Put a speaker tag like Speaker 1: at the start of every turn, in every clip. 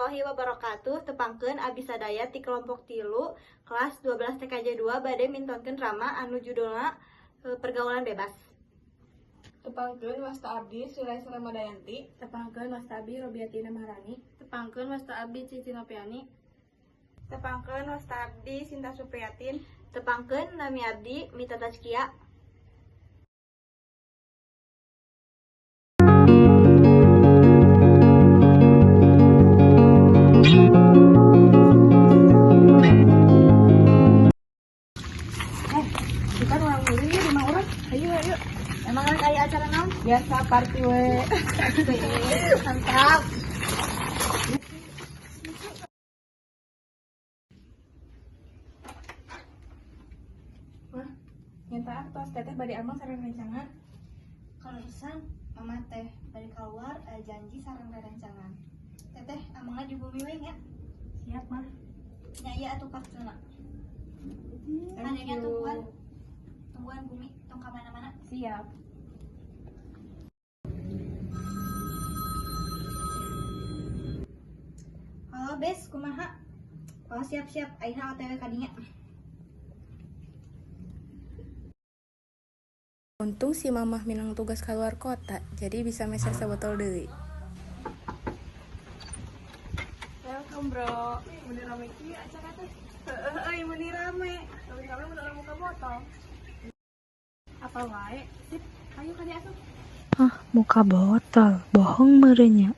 Speaker 1: warahmatullahi wabarakatuh. Tepangkeun abdi sadaya ti kelompok 3 kelas 12 TKJ 2 bade mintonkeun drama anu judulna Pergaulan Bebas.
Speaker 2: Tepangkeun wasta abdi Sulaisa Ramadayanti.
Speaker 3: Tepangkeun wasta abdi Robiatina Maharani.
Speaker 4: Tepangkeun wasta abdi Cici Nopiani.
Speaker 5: Tepangkeun wasta abdi Sinta Supriyatin.
Speaker 1: Tepangkeun nami abdi Mita Tazkia.
Speaker 2: Kita orang ulin yuk, 5 orang. Ayo, ayo.
Speaker 1: Emang rek aya acara naon?
Speaker 2: Biasa party we.
Speaker 1: Mantap.
Speaker 2: Wah, minta tos teteh bade amang sareng rencangan.
Speaker 1: Kaleresan mama teh bade keluar janji sareng rerencangan. Teteh amangna di bumi we nya.
Speaker 2: Siap, mah.
Speaker 1: Nya ieu atuh kartuna. Adanya tungguan. Tungguan bumi tong ka mana-mana.
Speaker 2: Siap.
Speaker 1: Halo Bes, kumaha? Oh siap-siap, ayeuna OTW ka dinya.
Speaker 3: Untung si mamah minang tugas keluar kota, jadi bisa meser sebotol deui.
Speaker 2: Welcome, bro. Meni rame kieu acara teh.
Speaker 5: Heeh, euy meuni rame.
Speaker 2: Rame-rame mun urang muka botol. Apa wae? Sip, ayo ka dieu asup.
Speaker 6: Hah, muka botol, bohong meureun nya.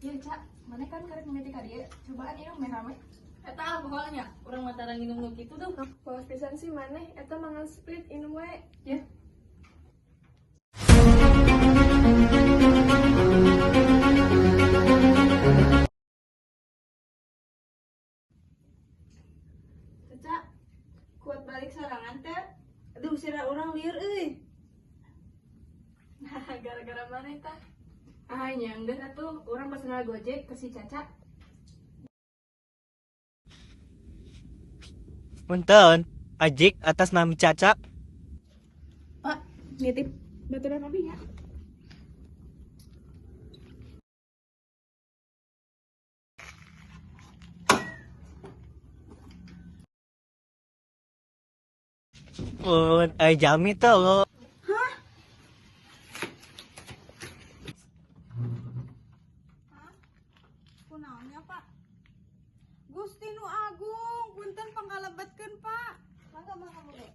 Speaker 2: Iya, Cak. Mana kan karek mimiti ka dieu. Cobaan ieu meh rame.
Speaker 4: Eta alkoholnya, urang mah tara nginum nu kitu duh.
Speaker 7: Polos pisan sih maneh, eta mangan split inum wae.
Speaker 2: Ya.
Speaker 5: Caca, kuat balik sorangan teh. Aduh, sirah urang lieur euy.
Speaker 2: Nah, gara-gara maneh tah. Ah, nyang geus atuh, urang pesen Gojek ke si Caca.
Speaker 8: Punten, Ajik atas nama Caca.
Speaker 2: Pak, nitip baturan abi ya.
Speaker 8: Pun, jami tuh lo.
Speaker 5: Kunaonnya, Pak? Gusti nu agung, punten pangkalebetkeun, Pak.
Speaker 1: Mangga mangga mangga.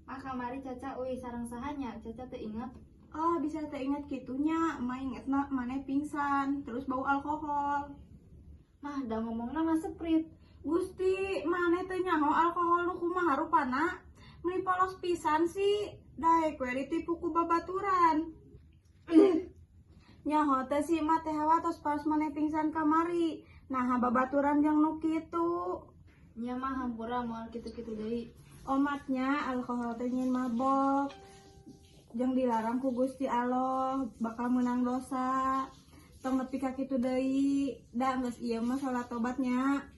Speaker 1: Mah kamari Caca euy sareng saha nya? Caca teu inget.
Speaker 5: Oh, bisa teu inget kitunya, mah ingetna maneh pingsan, terus bau alkohol.
Speaker 4: Mah da ngomongna mah Sprite.
Speaker 5: Gusti, maneh teu nyaho alkohol nu kumaha rupana? Meuni polos pisan sih, daek we ditipu ku babaturan. Nyaho teh si emak teh hawa tos paros maneh pingsan kamari. Naha babaturan jeung nu kitu.
Speaker 4: Nya mah hampura moal kitu-kitu deui.
Speaker 5: Omatnya alkohol teh nyin mabok. Jeung dilarang ku Gusti Allah, bakal menang dosa. Tong nepi ka kitu deui. Da geus ieu mah salat tobatnya.